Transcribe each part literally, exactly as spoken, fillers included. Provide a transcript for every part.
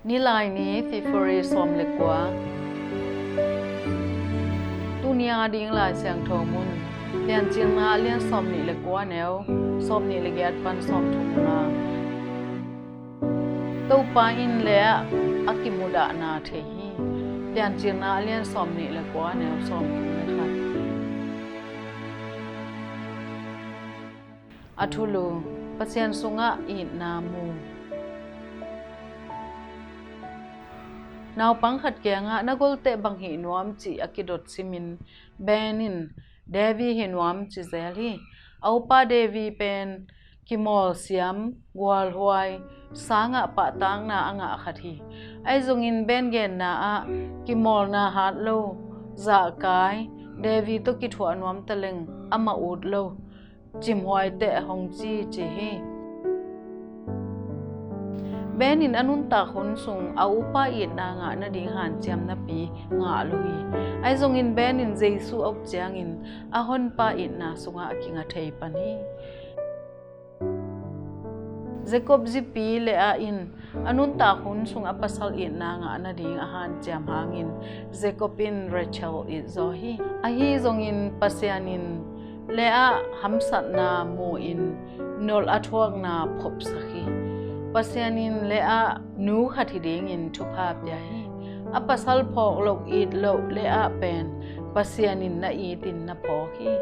Nilaini, February sawm le kua. Tuni a ding Lai Siangtho mun, Piancilna a lian sawm nih le kua, neu sawm nih le giat pan sawm thum nga. Topa in leh ah a kimudahna thei hi. Piancilna a lian sawm nih le kua, neu sawm thum le khat. A thulu: Pasian sungah itna mu. Naupang khat kiangah, "Na golte bang hih nuam?" cih a kidot simin Ben in, "Devi hi nuam," ci zel hi. A upa Devi pen kimawl siam, gualhuai, sangah pahtakna a ngah khat hi. Ahi zongin Ben genna ah kimawlna hat lo, zahkai, Devi tawh kithuah nuam taleng amah ut lo, cimhuai teh hong ci, ci hi. Ben in a nuntak hun sung a upa itna ngah nading hanciam napi ngah lo hi. Ahi zongin Ben in Jesu a up ciangin a Honpa itna sungah a kinga thei pan hi. Jacob zipi Leah in a nuntak hun sung a pasal itna ngah nading a hanciam hangin Jacob in Rachel it zaw hi. Ahi zongin Pasian in Leah hamsatna mu-in nolh a thuakna phopsak hi. Pasian in Leah nu khat hi dingin thupha pia hi. A pasal phawk loh it loh Leah pen Pasian in na itin na phawk hi.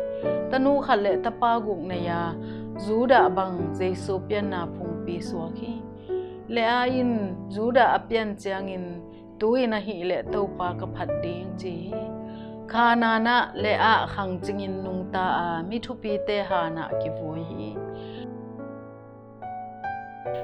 Tanu khat le tapa guk nei-a Judah bang Jesu pianna phungpi suak hi. Leah in Judah a pian ciangin, "Tu-in ahih leh Topa ka phat ding," ci hi. Kanaan ah Leah khangcingin nungta a, mi thupite hanah kivui hi.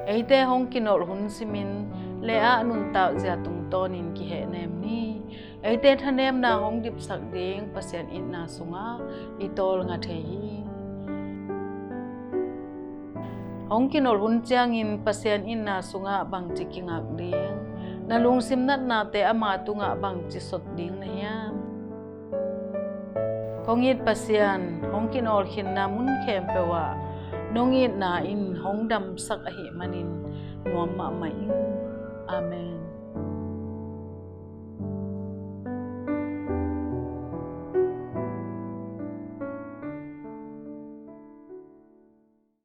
Eite hong kinolh hun simin Leah nuntak zia tungtawnin kihehnem ni. Eite thanemna hong dipsak ding Pasian itna sungah i tawlnga thei hi. Hong kinolh hun ciangin Pasian itna sungah bangci kingak ding? Na lungsim natnate ama tungah bangci sot ding na hiam? Kong it Pasian, hong kinawlkhinna mun khempeuh ah nong itna in hong damsak ahih manin nuam mahmah ing. Amen.